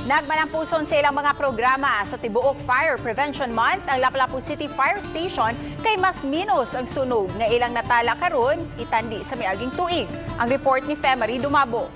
Nagmalampuson sa ilang mga programa sa tibuok Fire Prevention Month ang Lapu-Lapu City Fire Station kay mas minus ang sunog nga ilang natala karon itandi sa miaging tuig. Ang report ni Femery Dumabo.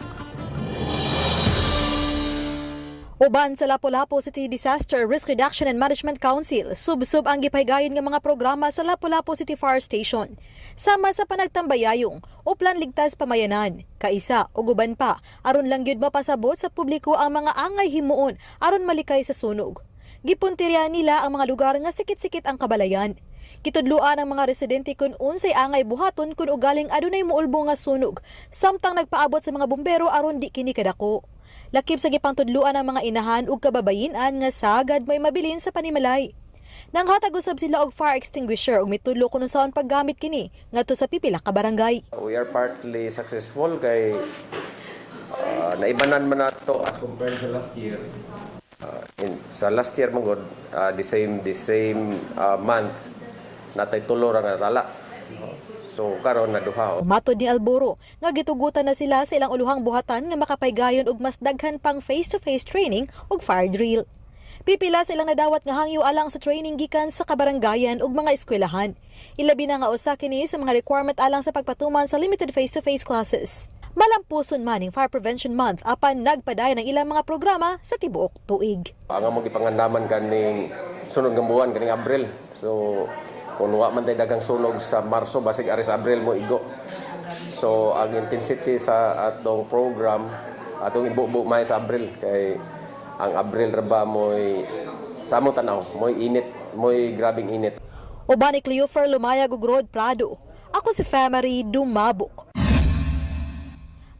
Uban sa Lapu-Lapu City Disaster Risk Reduction and Management Council, sub-sub ang gipahigayon nga mga programa sa Lapu-Lapu City Fire Station. Sama sa panagtambayayong o Plan Ligtas Pamayanan, kaisa ug uban pa, aron lang gyud mapasabot sa publiko ang mga angay himuon aron malikay sa sunog. Gipuntirya nila ang mga lugar nga sikit-sikit ang kabalayan. Gitudloan ang mga residente kung unsay angay buhaton kung ugaling adunay muulbo nga sunog, samtang nagpaabot sa mga bumbero aron di kini kadako. Lakip sa gipangtudluan ang mga inahan ug kababayin-an nga sagad may mabilin sa panimalay. Nanghatag usab sila og fire extinguisher ug mitudlo kun unsaon paggamit kini ngadto sa pipila ka barangay. We are partly successful kay naibanan man nato as compared sa last year. Sa last year man gud, the same month natay tulo ra nga natala. So karon na duha. Matod ni Alboro nga gitugutan na sila sa ilang uluhang buhatan nga makapaygayon og mas daghan pang face-to-face training ug fire drill. Pipila sa ilang nadawat nga hangyo alang sa training gikan sa kabaranggayan ug mga eskwelahan. Ilabi na nga usa kini sa mga requirement alang sa pagpatuman sa limited face-to-face classes. Malampuson man ning Fire Prevention Month apan nagpadayon ang ilang mga programa sa tibuok tuig. Ang among gipangandaman kaning sunod nga buwan, kaning Abril. So kung wa man tay daghang sunog sa Marso, basig ari sa Abril mo igo. So ang intensity sa atong program atong ibubo may sa Abril kay ang Abril ra ba mo'y sa among tanaw, mo'y init, mo'y grabing init. Uban ni Cleofer Lumayag ug Rod Prado. Ako si Femery Dumabok.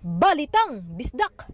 Balitang Bisdak.